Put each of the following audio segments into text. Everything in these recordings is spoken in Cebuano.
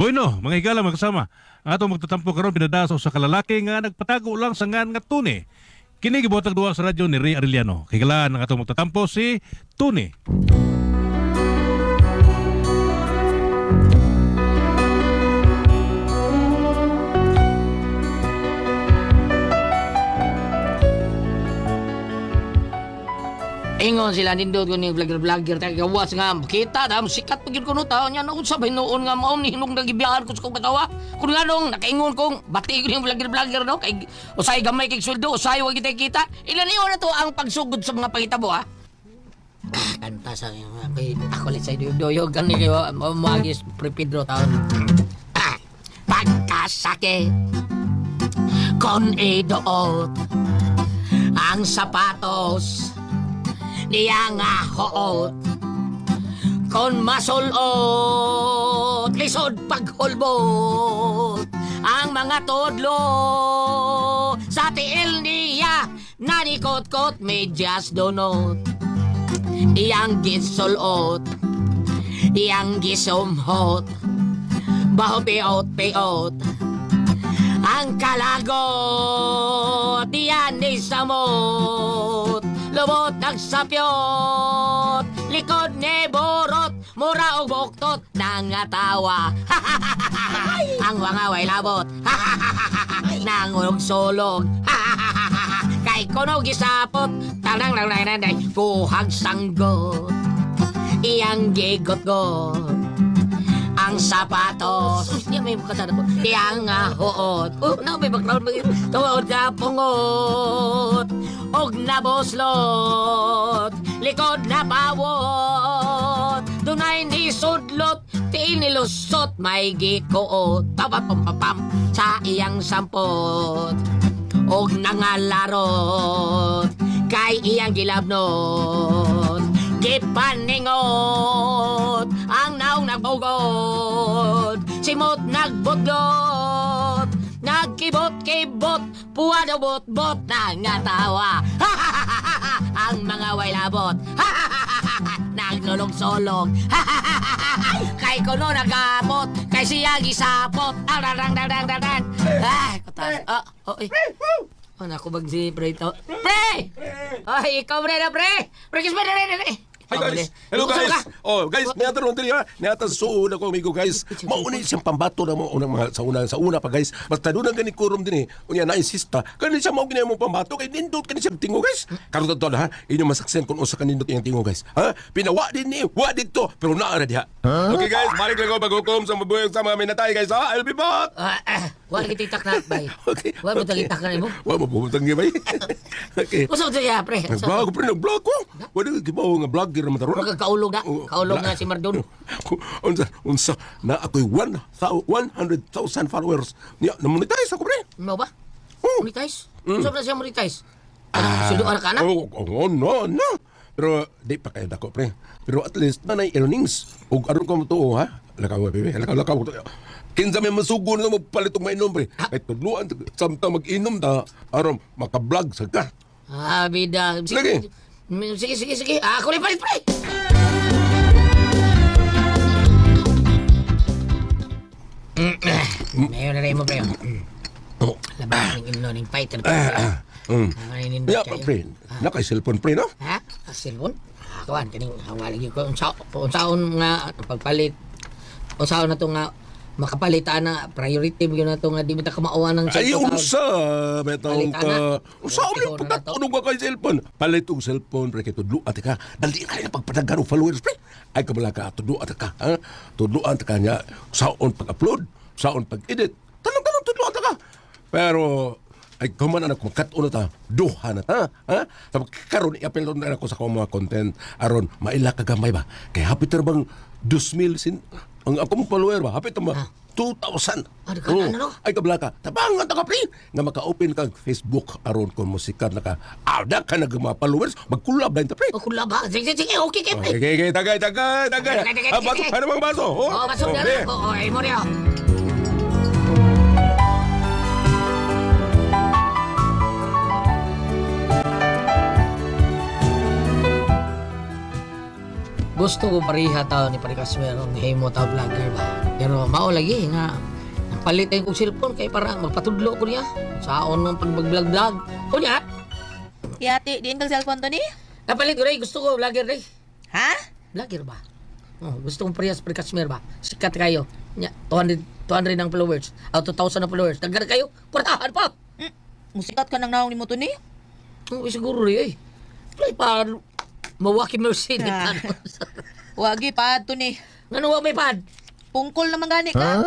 Bueno, mga higala, mga kasama, ang atong magtatampo karon pinada sa usa ka lalaki nga nagpatago lang sa ngan nga Tony. Kini gibuhatag duwa sa radyo ni Ray Arellano. Higalaan ang atong magtatampo, si Tony. Ingon sila, nindot ko ni vlogger vlogger tayo gawas nga kita dam sikat pag yun kuno tao niya no sa noon nga mao ni hinong nagibiyaan ko sa kong katawa kun nga nung nakaingon kong bati ko ni vlogger vlogger no kay usay gamay kay sweldo, usay wa kita kita ilan niyo na to ang pagsugod sa mga pangitabo ha. Ah, kanta sa kay ako ulit sa doyog kani kay moagis Pre Pedro taon. Ah, pagkasakit kon idoot ang sapatos niya nga hoot kon masulot lisod paghulbot ang mga tudlo sa tiil niya nanikot-kot medyas donot iyang gisulot iyang gisumhot baho piot-piot ang kalagot diyan ni samot lubot nagsapyot likod ni borot mura og buktot nangatawa ang wangaway labot nangulog sulog kay kuno gisapot tanang nang nang nang kuhag sanggot iyang gigot-got ang sapatos. Uy, niya may kasada ko. Iyang nga huot. Oh, na may background. Tuod ka pungot. Og naboslot. Likod na pawot. Dunay ni sudlot. Tiil ni lusot. May gikuot. Papapam sa iyang sampot. Og nangalarot. Kay iyang gilabnot. Gipaningot ang naong nagbugod, simot nagbutlot, nagkibot-kibot, puwa bot-bot, nangatawa ang mga way labot, naglulog-sulog, kay kuno nagapot, kay siya gisapot, ararang dang dang dang dang. Ay, kutas. Oh, oh, eh. Oh, naku, bag si pre ito. Pre! Ay, ikaw pre na pre! Pre, kiss mo na pre, pre! Hi guys! Hello guys! Oh, guys, niata ron diri ha. Niata sa suod ako amigo guys. Mauni siyang pambato na mo unang mga sa una pa guys. Basta doon ang gani kurom din eh. Unya na insista. Kani siya mao gini mo pambato kay nindot kani siya tingo guys. Karon to ha. Inyo masaksen kung usa ka nindot iyang tingo guys. Ha? Pinawa din ni, wa dito, pero naa ra diha. Okay guys, balik lang ko paghukom sa mabuhay sa mga minatay guys ha. I'll be back. Ah, ah, wala kita itak na, bay. Okay. Wala mo itak na mo. Wa mo butang gi bay. Okay. Usa mo siya, pre. Nag-vlog ko pre, nag-vlog ko. Wala gibaw nga vlogger man taron. Huwag kaulog na. Oo, Kaulog na si Mardon. Unsa unsa na ako'y 100,000 followers. Niya, na-monetize ako pre. Ano ba? Oh. Monetize? Unsa ba na siya monetize? Sundo ka na? Oh, no, no. Pero di pa kayo dako pre. Pero at least nanay earnings. Ug aron ko mo ha. Lakaw bebe, lakaw lakaw. Kinsa may masugo na mo palit og mainom pre. Ay tudluan samtang mag-inom ta aron maka-vlog sa ka. Ah, bida. Lagi. Sige, sige, sige, sige. Ah, ako rin palit, pre! Ngayon na rin mo, pre. Oh. Laban ng ino ng fighter. Mm. Ya, pre. Naka cellphone pre no? Ha? Ah, cellphone? Ah, kuwan, kaning hawalig ko. Unsaon nga pagpalit. Unsaon na to nga makapalitan na priority mo yun na to nga di mo ta kamauan ng Ay, cellphone. unsa, betong Palit, ana. ka. Unsa Palit, man na to. pagkatulog ka kay cellphone. Palit og cellphone pre kay tudlo ate ka. Dali ka na pagpadagan og followers pre. Ay kabala ka tudlo ate ka, ha? Tudloan ta ka niya saon pag-upload, saon pag-edit. Tanong-tanong tudloan ta ka. Pero ay kuman anak makat-on na ta, duha na ta, ha? Tapos karon i-upload na ako sa akong mga content aron maila ka gamay ba. Kay hapit ra bang 2,000 sin ang akong follower ba hapit ba 2,000. Ah, daghan na, no? Ay kabla ka. Tabangan ta ka pre nga maka-open kag Facebook aron kon musikan na ka. Ada ka nag mga followers, magkulab na ta pre. Oh, kula ba? Sige, sige, sige. Okay, okay, pre. Okay, okay, tagay, tagay, tagay. Tagay, tagay, Ah, baso, tagay. ano bang baso? Oh, baso na. okay. Oo, ay mo rin. Oh. Gusto ko pareha tao ni Pare Kasmer ang himo ta vlogger ba. Pero mao lagi nga palit tayo kong cellphone kay para magpatudlo ko niya. Saon man pag vlog-vlog. Kunya, Yati, diin kag cellphone to ni? napalit ko rin. Gusto ko vlogger rin. Ha? Vlogger ba? Oh, gusto kong parehas pre Kashmir ba? Sikat kayo. Nya, 200, 200 ng followers. Out 2,000 ng followers. Daghan kayo. Kwartahan pa. Musikat ka nang naong nimo to ni? Oh, siguro rin eh. Play pa mawaki mercy ni Ah. Thanos. Wagi pa to ni. Ngano wa may pad? Pungkol naman gani ka.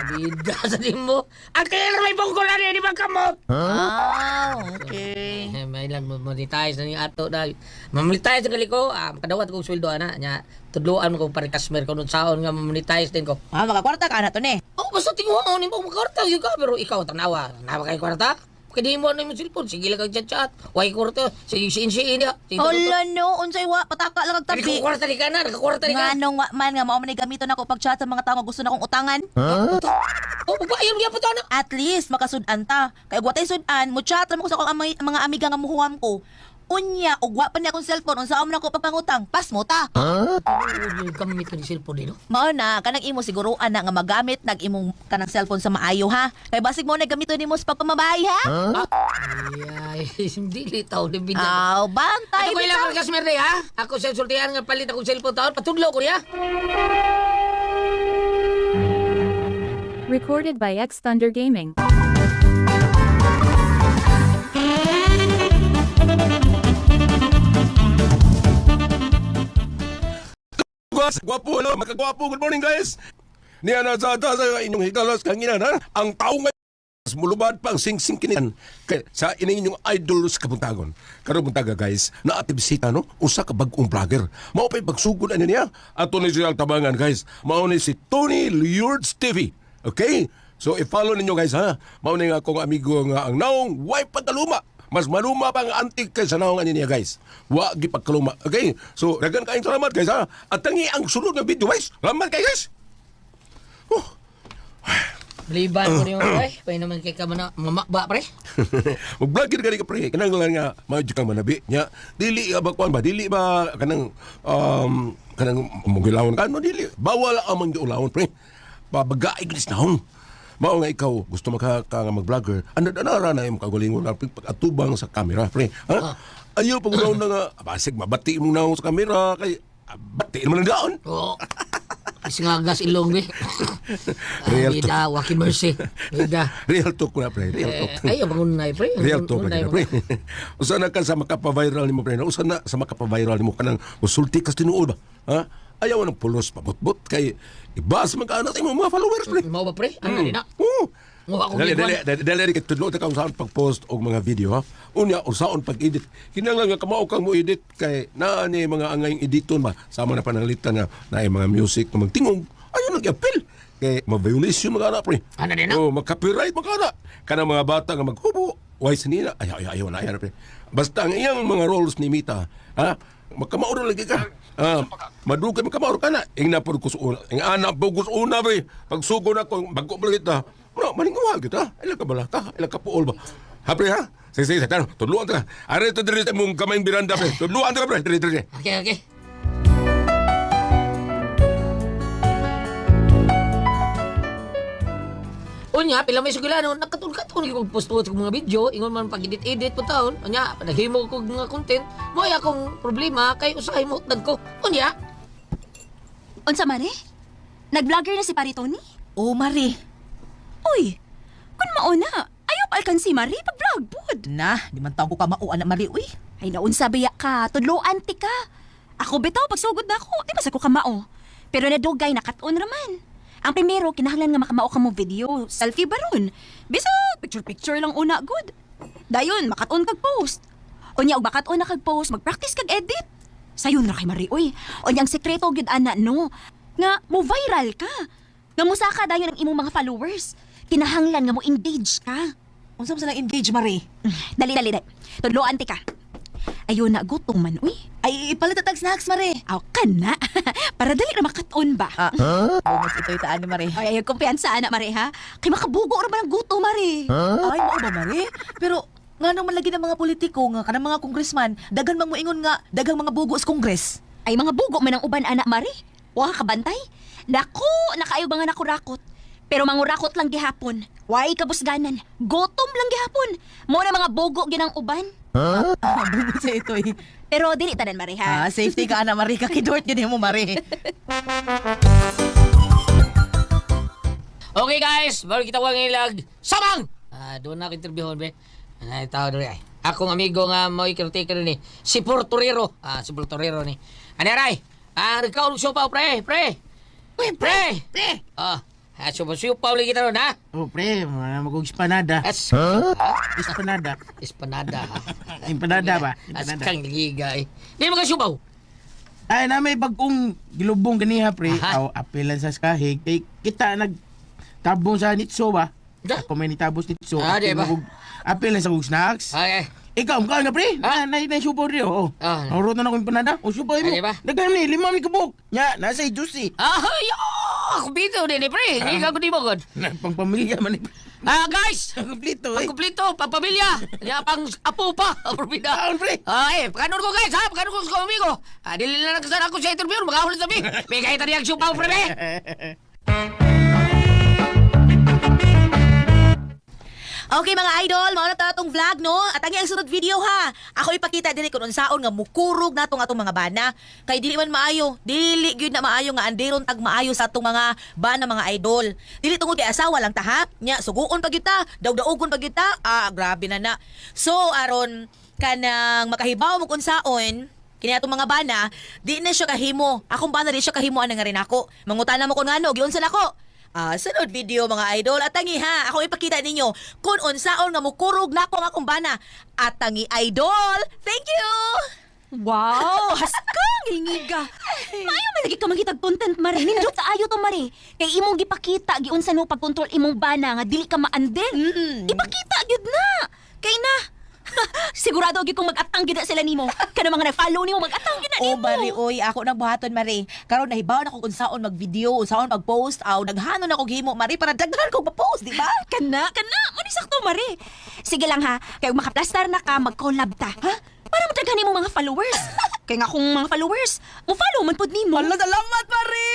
Bida sa nimo. Ang kaya may bungkol na di ba kamot? Ah, okay. Eh, may lang monetize na ni ato na. Mamonetize ang gali ko. Ah, makadawat kong sweldo ana nya. Tudloan ko para customer ko nun saon nga mamonetize din ko. Ah, makakwarta ka na to ni. Oh, basta tinguha ni mo kwarta gyud ka pero ikaw tanawa. Tanawa kay kwarta. Kay di mo na imong cellphone, sige lang kag chat-chat. Way kwarta, sige siin siin dia. Sige, Hala no, unsay wa pataka lang kag tabi. tabi. Kwarta di ka na, nagkakwarta di ka. Nganong wa man nga mao man ni gamiton ako pag chat sa mga tao nga gusto na kong utangan. Oh, babae gyapon to na. At least makasud-an ta. Kay ug watay sud-an, mo chat ra mo ko sa akong mga amiga nga muhuam ko. Unya, ug wa pa ni akong cellphone, unsa man ako pagpangutang? Pas mo ta. Oh, gamit ko ni cellphone dino. Mao na kanang imo siguro ana nga magamit nag imong kanang cellphone sa maayo ha. Kay basig mo na gamiton nimo sa pagpamabahay ha. Ay, dili taw ni bida. Aw, bantay Ano ko ilang bitaw. customer day, ha? Ako sa sultihan nga palit akong cellphone taon, patudlo ko niya. Recorded by X Thunder Gaming. Guwas, gwapo, hello, makagwapo. Good morning, guys. Niya na sa sa inyong higalos kanginan, ha? Ang tao nga mulubad pang sing-sing kinian kay sa ining inyong idol sa kabuntagon. Karon buntaga guys, naati bisita no, usa ka bag-ong vlogger. Mao pay pagsugod ani niya. Ato ni siya ang tabangan guys. Mao ni si Tony Lourdes TV. Okay? So i-follow ninyo guys ha. Mao ni nga akong amigo nga ang naong way pagkaluma. Mas maluma pa ang antik kaysa naong ani niya guys. Wa gi pagkaluma. Okay? So daghan kaayong salamat guys ha. At tangi ang sunod nga video guys. Salamat kay guys. Oh. Liban ko niyo, ay. Pay naman kay ka man mamakba pre. Mag-vlog ka ka pre. Kanang lang nga maadyo kang manabi nya. Dili ba kuan ba? Dili ba kanang kanang mugilawon ka no dili. Bawal ang manggiulawon pre. Babagaig nis naon. Mao nga ikaw gusto maka ka nga mag-vlogger. Ano na ra na imong kagalingon lang pre, pag-atubang sa kamera pre. Ha? Ayaw pag na nga basig mabati mo naon sa kamera kay bati mo nang daon. Oo. Kasi nga gas ilong be. Real talk. Bida, waki mercy. Bida. Real talk na pre, real talk. Eh, ay, ang unay pre. Real talk Unay lagi na, pre. Usa na ka sa makapa-viral nimo pre. Usa na sa makapa-viral nimo kanang musulti kas tinuod ba? Ha? Ayaw ng pulos pabot-bot kay ibas mag-anak imong mga followers pre. Mao ba pre? Ano na? Oo. Mo ako Dali, giguan. dali, dali, dali, dali, kay tudlo ta ka usaon pag-post og mga video ha. Unya usaon pag-edit. Kinahanglan nga kamao kang mo edit kay naa ni mga angayng editon ba. Sama na pananglitan nga naay mga music nga magtingog. Ayaw nag-appeal. Kay ma-violation mga anak pre. Ano din na? Oh, mag-copyright mga anak. Kanang mga bata nga maghubo. Why sinina? Ayaw, ayaw, ayaw na, ayaw na, pre. Basta ang iyang mga roles ni Mita, ha? Magkamauro lagi ka. Ah, madugay magkamauro ka na. Ing na pud kus una. Ing anak pud kus una pre. Pagsugo na ko, bago pa kita. Ano, maninguha kita. Ila ka balaka, ila ka puol ba. Ha pre ha? Sige, sige, sige. Tudluan ta ka. Are to diri sa imong kamayng biranda pre. Tudluan ta ka pre. Diri, diri. Okay, okay. Unya, pila may sugilano, nakatun-katun ko post ko mga video, ingon man pag edit-edit po taon. Unya, naghimo ko mga content, mo ay akong problema kay usahay mo utdan ko. Unya, Unsa mare? Nag-vlogger na si Pare Tony? Oh, Mari. Uy, kun mauna, ayaw pa alkan si Mari pag-vlog pud. Na, di man taong ko ka mao ana Mari uy. Ay naunsa biya ka, tudloan ti ka. Ako bitaw pagsugod na ako, di ba sa ko kamao. Pero nadugay nakat-on raman. Ang primero kinahanglan nga makamao ka mo video, selfie ba ron? Bisag picture picture lang una good. Dayon makat-on kag post. Unya og makat-on na kag post, mag-practice kag edit. Sayon ra kay Mari oy. Unya ang sekreto gyud ana no, nga mo viral ka. Nga musaka dayon ang imong mga followers. Kinahanglan nga mo engage ka. Unsa man silang engage Mari? Dali, dali, dali. Tudloan ti ka. Ayun na, gutom man, uy. Ay ipalit ta tag snacks Mari. Aw, ka na. Para dali na makat-on ba? Ah, bonus ito itaan ni Mari. Ay, ay, kumpiyansa, anak, Mare, ha? Kay makabugo ra ba ng gutom, Mare? Ay, mao ba Mari? Pero ngano man lagi ng mga politiko nga kanang mga congressman, daghan mang moingon nga daghang mga bugo sa kongres. Ay, mga bugo man ang uban, anak, Mare. Wa ka kabantay. Dako, nakaayo ba nga nakurakot. Pero mangurakot lang gihapon. Way kabusganan. Gutom lang gihapon. Mo na mga bogo ginang uban. Bubo sa ito eh. Pero dili tanan Mari ha. Ah, safety ka ana Mari, kakidort yun mo Mari. Okay guys, bago kita wang ilag. Samang! Ah, doon na ako interviewon be. Ay, tao diri ay. Akong amigo nga mo'y caretaker ni si Portorero. Ah, si Portorero ni. Ani aray? Ah, ikaw og siopaw pre, pre. Uy, Pre! Pre! Ah, ah siopaw siopaw lagi kita ron ha. Oh, pre, mga magong espanada. As, huh? Espanada. Espanada ha. Empanada ba? As Empanada. kang liga eh. Di mo ka siopaw. Ay, na may bagong gilubong ganiha, pre. Aha. Aw, apilan sa skahig. Kay kita nagtabong sa nitso ba? Da? Ako may nitabos nitso. Ah, di ba? Apilan sa kong snacks. Ay, ay. Ikaw, mukha na, pre. Ah? Na, na, na, supaw rin, oo. Ah. Naurot na ako empanada. O, supaw mo. Ah, di ba? Daghan ni, lima ni kabuk. Nya, nasa juicy. Ah, yo! Ako bito din eh, pre. Hindi ka ko di mo god. Na, pang pamilya man, eh. Ah, guys! Kompleto, eh. Pangkumpleto, pangpamilya, ya pang apo pa, probida. Taon, pre. Ah, eh, pakanon ko guys, ha? Pakanon ko sa kong amigo. Ah, dili na lang kasana ako sa interview, makahulog sabi. May kahit na niyang siupaw, pre, be. Okay mga idol, mao na ta atong vlog no. At ang sunod video ha. Ako ipakita dinhi kung unsaon nga mukurog natong atong mga bana. Kay dili man maayo, dili gyud na maayo nga anderon tag maayo sa atong mga bana mga idol. Dili tungod kay asawa lang ta ha. Nya suguon pa gyud ta, dawdaogon pa gyud ta. Ah, grabe na na. So aron kanang makahibaw mo kung unsaon kini atong mga bana, di na siya kahimo. Akong bana di siya kahimo ana nga rin ako. Mangutana mo kung ngano, giunsa nako. Ah, sunod video mga idol at tangi ha, ako ipakita ninyo kung unsaon nga mukurog nako ang akong bana. At tangi idol. Thank you. Wow, haskang hingiga. Maayo man lagi ka mangitag content Mari. Nindot sa ayo to Mari. Kay imong gipakita giunsa no pagkontrol imong bana nga dili ka maandel. Ipakita gyud na. Kay na. Sigurado gyud kung mag-atang gyud na sila nimo. Kana mga nag-follow nimo mag-atang gyud na Oh, nimo. Mari, oy, ako nang buhaton, Mari. Karon nahibaw na ko kung unsaon mag-video, unsaon mag-post, aw naghanon ako gihimo, Mari, para daghan kog ma-post, di ba? Kana, kana. Mo ni sakto Mari. Sige lang ha, kay makaplastar na ka, mag-collab ta. Ha? Para madaghan nimo mga followers. Kay nga kung mga followers, mo follow man pud nimo. Hala, salamat, Mari.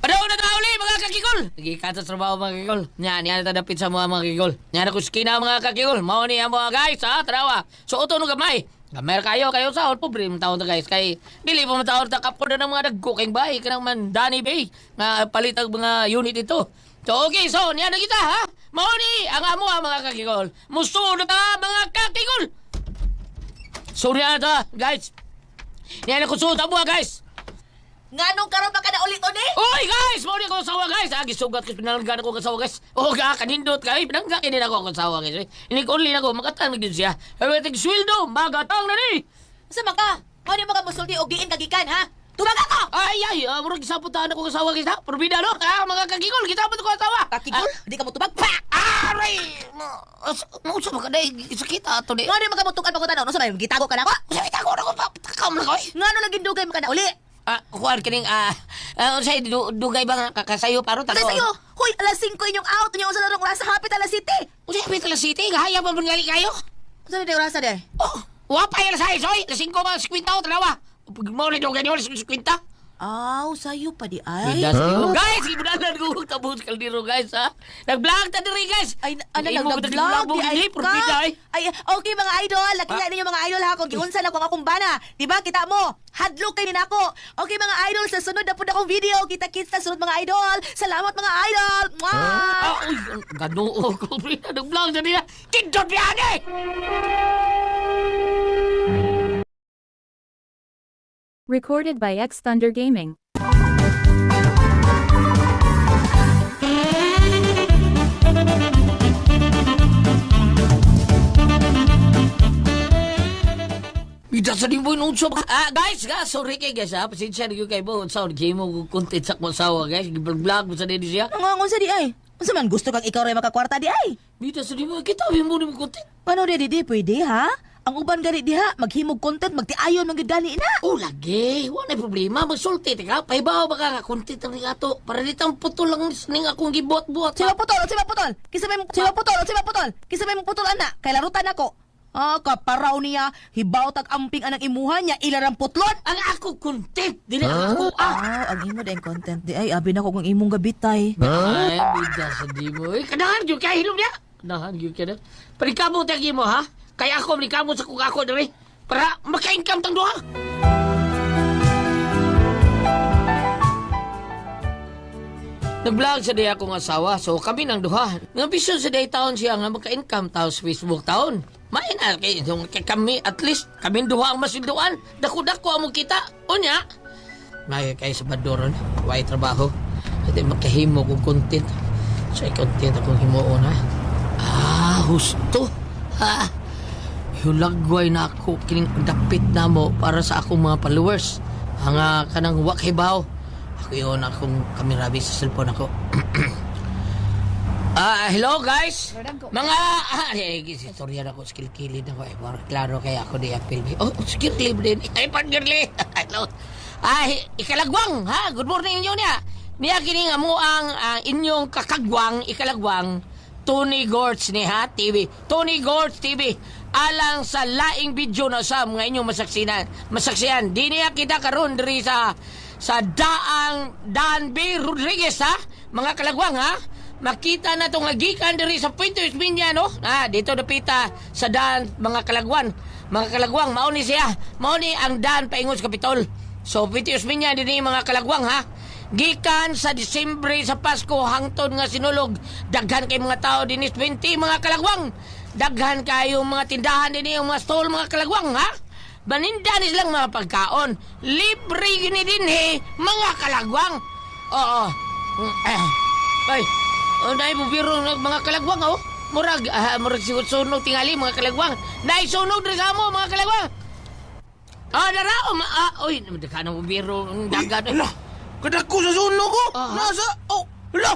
Panahon na ta uli, mga kakikol! Nagikat sa trabaho, mga kakikol. Nya, niya na dapit sa mga kakikol. Nya na kuskina, mga kakikol. Mao ni ang mga guys, ha? Tarawa. So, uto no gamay. Gamay ra kayo, kayo sa pobre mong taon ta guys. Kay, dili pa mataon ta kapod na ng mga nagkuking bay. Kanang man, Danny Bay. Nga palit ang mga unit ito. So, okay, so, niya na kita, ha? Mao ni ang amo, ha, mga kakikol. Musto na ta, mga kakikol! So, niya na ta, guys. Niya na kusuot amo, ha, guys. Nganong karon pa ka na ulit uni? Oy guys, mo ni ko asawa guys. Ah, gisugat ko pinalanggan ako asawa guys. Oh, ga kanindot kay pinangga kini ako ang asawa guys. Inig only nako makatang na gyud siya. Ay tig sweldo, magatang na ni. Unsa man ka? Ngano mo ka musulti og diin kagikan, ha? Tubag ako! Ay ay, murag gisaputan ako asawa guys ha. Probida no. Ah, mga kagigol, gisapot ko asawa. Kakigol? Di ka mo tubag? Ah, aray. Mo sa mga day sakit ato ni. Ngano mo ka mutukan pa ko tanon? Unsa man gitago ka nako? Usa bitaw ko pa takam na ko. eh. Ngano lagi dugay mo ka na uli? Ah, kuan kining unsay dugay ba nga kakasayo paro Sa sayo, hoy, alas 5 inyong out, unya unsa na rong oras hapit alas 7. Unsay hapit alas 7, gahaya pa man gali kayo. Unsa man oras de? Oh, wapay alas 6, oy. Alas 5 mga 50 o, tanawa. Pag mo ulit yung ganyan, alas 50. Aw, sayo pa di ay. Guys, ibunalan ko tabos kaldero guys ha. Nag-vlog ta diri guys. Ay, ano Imo nag ba nag-vlog mo di ay gini, ka. ay. Ay, okay mga idol, nakita ninyo mga idol ha kung giunsa na ko ang akong bana. Di ba kita mo? Hadlok kay nako. Okay mga idol, sa sunod na pud akong video. Kita-kits sa sunod mga idol. Salamat mga idol. Mwah! Ah, uy, ganoo ko pre. Nag-vlog ta nila. Kindot biyane. Recorded by X Thunder Gaming. Ida sa nimo inunso. Ah, guys, ga, sorry kay guys ha. Pasensya na gyud kay mo. Unsa game mo content sa akong asawa guys. Gi-vlog mo sa nini siya. Nga unsa di ay? Unsa man gusto kang ikaw ray makakwarta di ay? Bida sa nimo kita mo nimo content. Ano di di di pwede ha? Ang uban gani diha maghimog content magtiayon man gyud gani na. Oh, lagi. Wala problema. Magsulti ka. Pahibaw ba ka nga content ang ato. Para dito ang putol lang ning akong gibuhat-buhat. Sila putol, sila putol. Kisa may sila putol, sila putol. Kisa may putol ana, kay larutan ako. Ah, kaparaw niya, hibaw tag amping anang imuha niya, ilarang putlon. Ang ako content, dili ang ako ah. Ah, ang imo dayang content di ay abi na ko kung imong gabitay. Ay, bida sa di mo. Eh, kanahan gyud kay hilom niya. Kanahan gyud kay na. Panikamot ang imo ha. Kaya ako manikamot sa kung ako diri para maka-income tang duha. Nag-vlog sa day akong asawa, so kami nang duha. Nga bisyon sa day taon siya nga maka-income tao sa Facebook taon. Main na kay yung kay kami at least kami duha ang masilduan. Dako-dako ang kita. Unya, may kay sa Badoron, way trabaho. At makahimo kong content. So, ay content akong himuon ha. Ah, husto. Ha. Hulagway na ako kining dapit na mo para sa akong mga followers. Ang kanang wa kay baw. Ako yun akong kamerabi sa cellphone ako. Ah, hello guys. Mga istorya na ko skill-kilid ako eh. Para klaro kay ako di appeal. Oh, skill din. Ay pangirli. Hello. Ah, ikalagwang ha. Good morning inyo niya. Niya kini nga mo ang inyong kakagwang ikalagwang Tony Gortz ni ha TV. Tony Gortz TV. Alang sa laing video na sa mga inyong masaksinan. Masaksiyan. Di niya kita karon diri sa daang Dan B. Rodriguez ha. Mga kalagwang ha. Makita na itong gikan diri sa Puente Osmeña, no? Ah, dito dapita sa daan mga kalagwan. Mga kalagwang, mao ni siya. Mao ni ang daan paingon sa Kapitol. So, Puente Osmeña dinhi mga kalagwang ha. Gikan sa Disyembre sa Pasko hangtod nga sinulog, daghan kay mga tao dinis 20 mga kalagwang. Daghan kayo mga tindahan dinhi ang mga stall mga kalagwang ha. Baninda ni silang mga pagkaon. Libre gini dinhi mga kalagwang. Oo. Ay, oh, naay bubiro ng mga kalagwang oh. Murag murag siguro sunog tingali mga kalagwang. Naay sunog diri sa amo mga kalagwang. Ah, dara oh, oy, daghan ang bubiro ang dagat. Ala, kadako sa sunog ko. Ah. Nasa, oh, ala,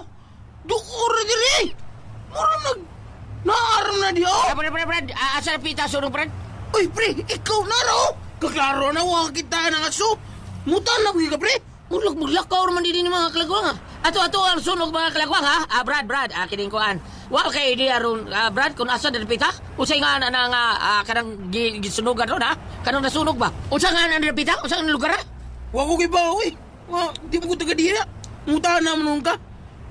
duor diri. Mura nag, naaram na di oh. Ah, Brad, brad, brad. Ah, asa na pita sunog, brad? Uy, pre, ikaw na raw. Kaklaro na wa kita ng aso. Muta na ka, pre. Murag maglakaw naman din mga kalagwang ha. Ato ato ang sunog mga kalagwang ha. Ah, Brad, Brad, kining kuan. Wa kay idea ron, Brad, kung asa dapita? Usay nga na nga kanang gisunugan ron ha. Kanang nasunog ba? Usa nga na dapita? Usa nga lugar ha? Wa ko kay ba, uy. Wa, di mo ko taga diha. Muta na mo nun ka.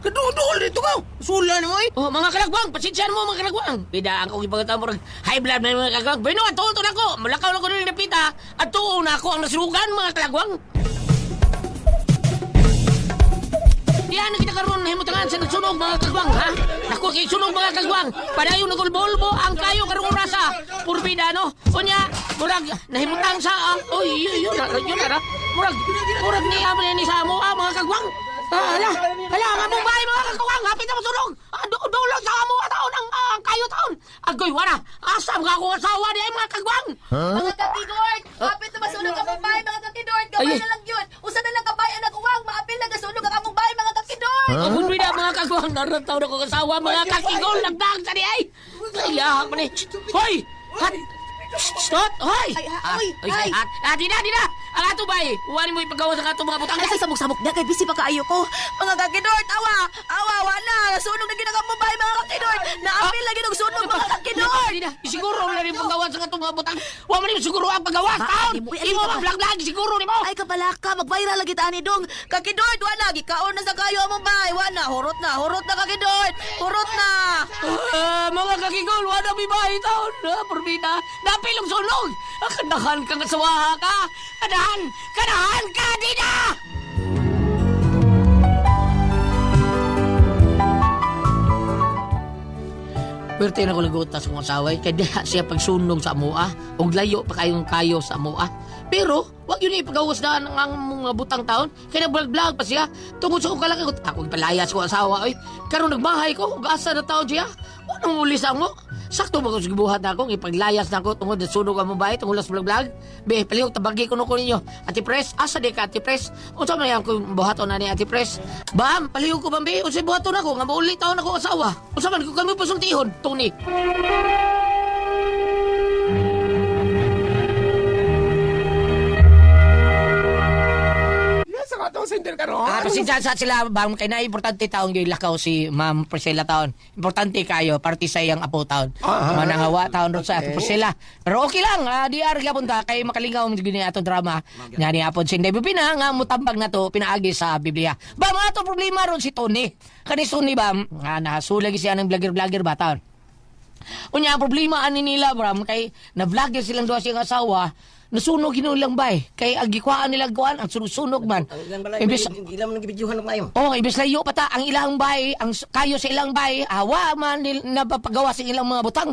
Kadudol dito ka. Sula ni mo, eh. Oh, mga kalagwang, pasensyahan mo mga kalagwang. Bida ang akong ipagkatao murag high blood na mga kalagwang. Bueno, ato to na ko. Mulakaw na ko din dapita. Ato na ako ang nasunugan mga kalagwang. Diyan na kita karon himutangan sa nagsunog mga kagwang ha. Ako kay sunog mga kagwang. Padayon nagulbolbo ang kayo karong orasa. Purbida no. Unya murag nahimutang sa oy yun yun na yun na murag murag ni amo ni sa amo ah, mga kagwang. Ah, hala, hala, ang among bahay mga kagwang, hapit na masunog. Ah, dulog sa amo taon ang kayo taon. Agoy wala, asam ka akong asawa di ay mga kagwang. Mga kakidort, kapit na masunog ang bahay mga kakidort. Gamay Ay. na lang yun. Usa na lang kabay ang naguwang, maapil na gasunog ang among bahay mga kakidort. Huh? Ang bida mga kagwang, narataw na ko kasawa, mga kakigol, nagdang sa di ay. Ay, lahak man eh. Hoy! Hat! Stop! Hoy! Ay, ha, oy, ay. Hat! Ah, di na, di na! Ang ato ba eh? Uwan mo ipagawa sa ato mga butang. Ay, sa samok-samok na kay busy pa kaayo ko. Mga kakidort, awa, awa, wala. Nasunog na gid ang among bahay mga kakidort. Naapil na gid og sunog mga kakidort. Di na, siguro na rin paggawa sa ato mga butang. Wa man rin siguro ang paggawa. Ba, Taon! di mo- ay, Imo di ka ba? mag-vlog-vlog, siguro ni mo! Ay kabalaka, mag-viral lagi ta ani dong. Kakidort, wala gikaon na sa kayo among bahay. Wala, hurot na kakidort. Hurot na. Ah, mga kakigol, wala bibahe taon. Ah, purbida. Napilong sunog. Ah, kanahan kang asawa ka. Kanahan! Kanahan ka, di na! Pwerte na ko lagutas kong asawa eh, kay diha siya pagsunog sa amoa ug layo pa kayong kayo sa amoa. Pero wag yun ipagawas na ang mga butang taon kay nagblog-blog pa siya tungod sa akong kalaki ako ipalayas ko asawa oy. Karon nagmahay ko ug asa na taon siya. Unong uli sa amo? Sakto ba ko sa gibuhat na ako ipaglayas na ako tungod na sunog ang bahay tungod sa vlog-vlog. Be, palihog tabagi ko no ko ninyo. Ate Pres, asa di ka Ate Pres? Unsa man yang kung buhaton na ni Ate Pres? Bam, palihog ko bam be, unsay buhaton ako nga mauli taon ako asawa. Unsa man ko kami pasultihon, Tony. Nasa ang atong sender karon. Ah, pasensya sa sila bang kay na importante taon gyud lakaw si Ma'am Priscilla taon. Importante kayo parte sa iyang apo taon. Manangawa taon ron sa okay. Priscilla. Pero okay lang, DR gyapon ta kay makalingaw man gyud ni atong drama. Nya ni apon si Inday Pina nga mutambag na to pinaagi sa Biblia. Bam ato problema ron si Tony. Kani si Tony bam, nga nahasulag siya ng vlogger-vlogger ba taon. Unya ang problema ani nila bram kay na-vlogger silang duha siyang asawa, nasunog hinulang bay kay ang gikuhaan nila kuan ang sunog-sunog man. Imbes Ilan man nagibidyohan ng kayo. Oh, imbes layo pa ta ang ilang bay, ang kayo sa ilang bay, wa man napapagawa sa ilang mga butang.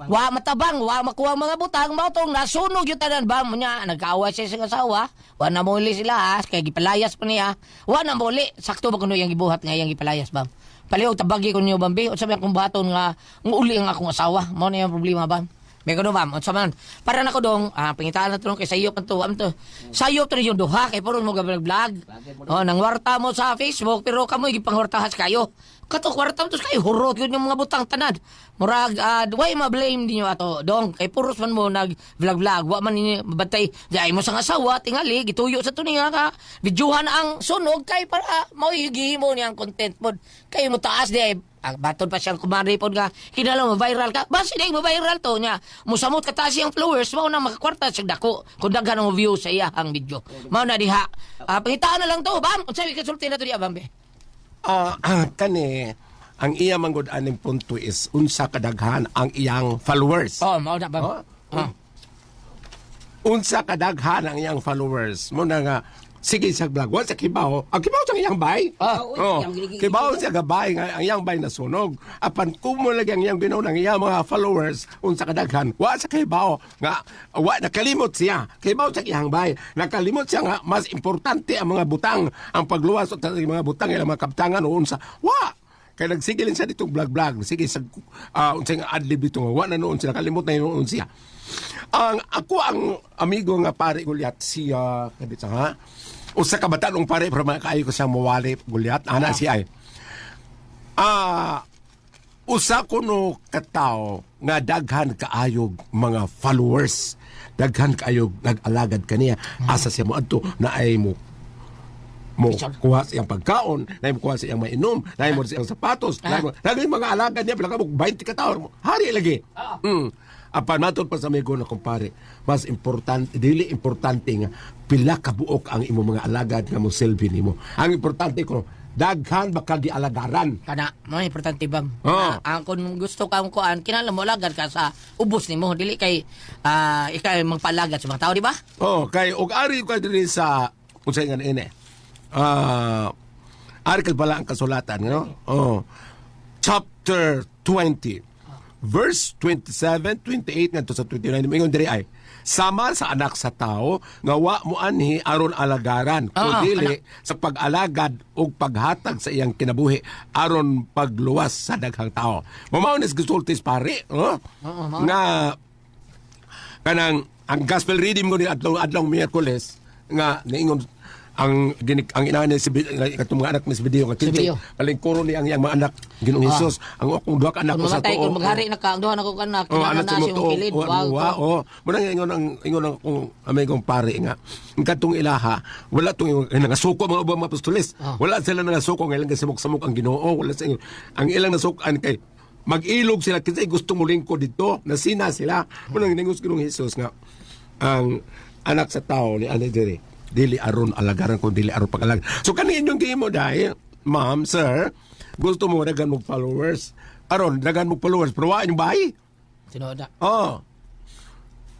Wa matabang, wa makuha ang mga butang, mao tong nasunog yung tanan ba nya nagkaaway siya sa asawa, wa na muli sila ha, kay gipalayas pa niya. Wa na muli, sakto ba kuno iyang gibuhat nga iyang gipalayas ba? Palihog tabagi ko niyo bambi, unsa may akong buhaton nga nguli ang akong asawa, mao na yung problema ba? May kuno ma'am, unsa man. Para nako dong, pangitaan na to kay sayop man to, am to. Sayop to yung duha kay puron mo ga vlog. Oh, nang warta mo sa Facebook pero kamoy gipangwartahas kayo. Kato kwarta mo tos kayo hurot yun yung mga butang tanan. Murag way ma-blame ninyo ato dong kay puros man mo nag vlog vlog, wa man ninyo mabantay. Di mo sang asawa tingali gituyo sa tuninga ka. Videohan ang sunog kay para mao'y gihimo niya ang content mo. Kay mo taas di ay ang baton pa siyang kumari pod nga kinahanglan mo viral ka basi di mo viral to nya musamot ka taas iyang followers mao na makakwarta siya dako kung daghan ang views sa iya ang video mao na diha. Pangitaan na lang to bam, unsay kasulti na to diha bambe? Kani ang iya manggod aning punto is unsa kadaghan ang iyang followers. Oh, mao na bam. Oh? Unsa kadaghan ang iyang followers. Mo na nga sige sa vlog, wa sa kibaw. Ang kibaw sa iyang bay. Oh, kibaw siya gabay nga ang iyang bay nasunog. Apan kumo lagi ang iyang ginaw ng iyang mga followers unsa kadaghan. Wa sa kibaw nga wa nakalimot siya. Kibaw sa iyang bay. Nakalimot siya nga mas importante ang mga butang, ang pagluwas sa mga butang ilang mga kaptangan o unsa. Wa kay nagsigilin siya ditong vlog-vlog. Sige sa unsay nga adlib dito nga wa na noon sila kalimot na noon siya. Ang ako ang amigo nga pare Goliath si kadit sa ha. Usa ka batanong pare pero makaayo ko siya mawali Goliath ana siya ay. Usa kuno katawo nga daghan kaayog mga followers. Daghan kaayog nag-alagad kaniya asa siya moadto na ay mo mo kuha sa iyang pagkaon, na mo kuha sa iyang mainom, na mo sa iyang sapatos, na mo lagi yung mga alagad niya, pila ka mo 20 ka tawo, hari lagi. Apan matod pa sa amigo na kumpare, mas importante, dili importante nga pila ka buok ang imong mga alagad nga mo selfie nimo. Ang importante ko daghan baka gialagaran. Kana mo importante bam. Oo. Ang kung gusto ka kuan kinahanglan mo alagad ka sa ubos nimo dili kay ikaw magpalagad sa mga tao, di ba? Oh, kay og ari ka diri sa unsay nga ini. Ari kay bala ang kasulatan, no? Oh. Chapter 20 verse 27, 28 ngadto sa 29 ingon diri ay sama sa anak sa tao nga wa mo anhi aron alagaran Ah, kundi sa pag-alagad ug paghatag sa iyang kinabuhi aron pagluwas sa daghang tao. Mao ni gisultis pare, oh? Nga kanang ang gospel reading ko ni adlaw adlaw Miyerkules nga niingon ang ginik ang inahan ni si katong mga anak ni Zebedeo nga kinsa Zebedeo. palingkuro ni ang iyang mga anak Ginoong Hesus ang akong duha ka anak Kung ko sa mamatay, tuo. kung maghari na ka, ang duha na ko kanak, Oh, kinahanglan anak na sa siyang tuo. kilid. Oh, Wag wa, ko. oh. Muna nga ingon ang ingon ang akong amigong pare nga. Ang katong ilaha, wala tong ingon nangasuko mga ubang mga apostoles. Wala sila nangasuko nga ilang gasamok-samok ang Ginoo, wala sa ingon. Ang ilang nasukan kay mag-ilog sila kasi gusto mo lingkod dito, nasina sila. Muna nga ingon Ginoong Hesus nga ang anak sa tao ni ani diri dili aron alagaran kun dili aron pag-alag. So kani inyong gihimo dahil, ma'am, sir, gusto mo daghan mo followers. Aron daghan mo followers pero wa inyong bahay. Tinuod na. Oh.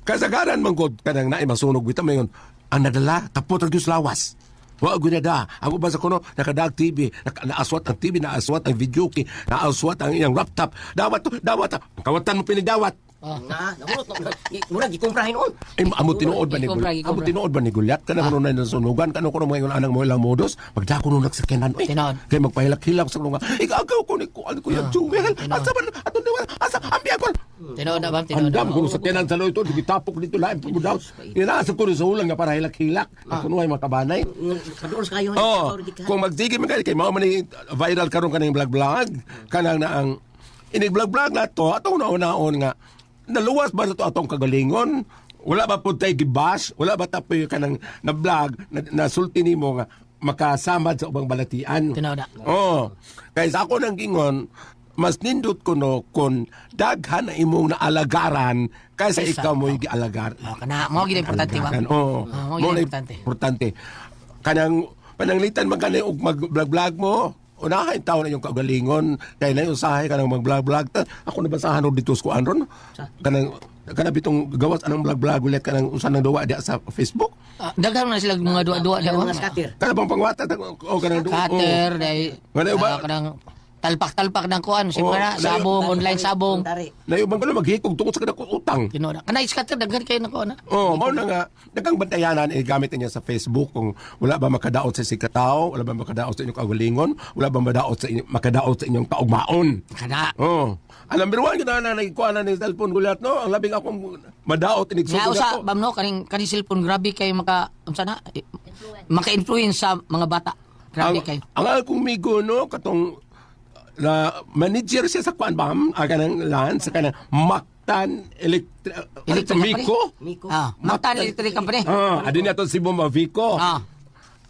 Kasagaran man gud kanang naay masunog bitaw mayon ang nadala tapot ang Diyos lawas. Wa gyud nada. Ang uban sa kuno nakadag TV, naaswat ang TV, naaswat ang video key, naaswat ang iyang laptop. Dawat to, dawat. Ang kawatan mo pinidawat. Na, nahurot na. Murag gikumprahin noon. Ay, amo tinuod ba ni Ikumpra, Goliath? Amo ikumpra. tinuod ba ni Goliath? Kanang kuno na nasunugan, kanang kuno mga ingon anang mo ilang modus, magdako nung nagsakyanan. Uy, Tinuod. kay magpahilak-hilak sa lunga. Ikaw ko ni kuan ko yan, Jewel. Asa man ato ni asa ambi ako. Tinuod na bam, tinuod na. Andam ko sa tinan sa loito, gitapok dito lain pud daw. Inaasap ko sa ulang nga para hilak-hilak. Ako nuhay makabanay. Kaduol sa kayo. Oh, kung magtige man kay mao man ni viral karon kaning vlog-vlog, kanang na ang ini vlog-vlog na to atong nauna-on nga naluwas ba na to atong kagalingon? Wala ba pud tay gibash? Wala ba tapoy kanang na vlog na, nasulti nimo nga makasamad sa ubang balatian. Tinuod na. Oo. Kaya sa ako nang gingon, mas nindot ko no kung daghan na imong naalagaran kaysa Kaysa, ikaw mo'y gialagar. Oh, kana mo gid importante ba? Alagaran. Oo. Ah, mao Mao gid na importante. Importante. Kanang pananglitan man kanay og mag-vlog-vlog mo, unahin tao na yung kaugalingon kay na usahay kanang mag-vlog-vlog ta ako nabasahan og dito sa kuan ron kanang kana bitong gawas anang vlog-vlog ulit kanang usa nang duwa diya sa Facebook. Ah, daghan na sila mga duwa-duwa Mga daw. scatter. Kana bang pangwata o kanang duwa. Cutter, dahil Wala ba? kanang talpak-talpak ng kuan, si Oh, mga wala sabong, online sabong. Tari. Nayubang ko na maghikog tungkol sa kanang utang. Tinuod na. Kanang scatter daghan kayo na kuan na. Oh, mao na nga daghang bantayanan eh, gamit niya sa Facebook kung wala ba makadaot sa sikatao, wala ba makadaot sa inyong kaugalingon, wala ba madaot sa inyo, makadaot sa inyong kaugmaon. Kana. Oh. Ang number one gyud na nagkuha na ni cellphone gulat no. Ang labing akong madaot inig Nga sugod usa ako. bam no kaning kaning cellphone grabe kay maka unsa na eh, maka-influence sa mga bata. Grabe Ang, kay. ang akong migo no katong na manager siya sa kuan bam, ah, kanang lan sa kanang Mactan Electric Electric Company? Miko. Miko. Ah, Mactan Electric Company. Ah, adi na to si Mavico. Ah.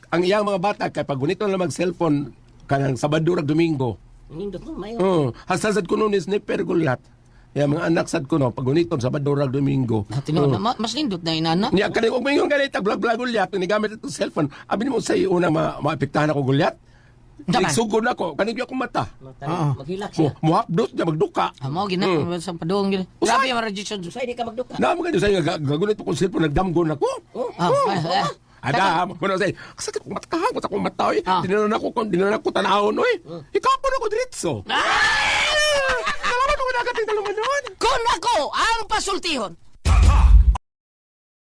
Ang iyang mga bata kay pag gunito na mag cellphone kanang Sabado rag Domingo. Nindot no, mayo. Oh, hasta sad kuno ni sniper gulat. Ya mga anak sad kuno pag gunito Sabado rag Domingo. Ah, tinuod na mas nindot na inana. Niya kani og mingon gani tag vlog vlog ulyat ni gamit itong cellphone. Abi nimo sa una ma maapektahan ako gulyat. Daman. Nagsugod ako kani gyud akong mata. Maghilak siya. Mo muhapdos niya magduka. Ah, mao gina sa padung gina. Grabe ang radiation. Usay di ka magduka. Na mo gani sa gagunit ko kong cellphone nagdamgon ako. Ah, ah, ah. Ada, mo na say, sakit kong mata kahapon sa akong mata oy. Ah. Dinalan ako kon dinalan ako tanawon oy. Ikapon ako diretso. Salamat ko nagating taluman. Kung ako ang pasultihon,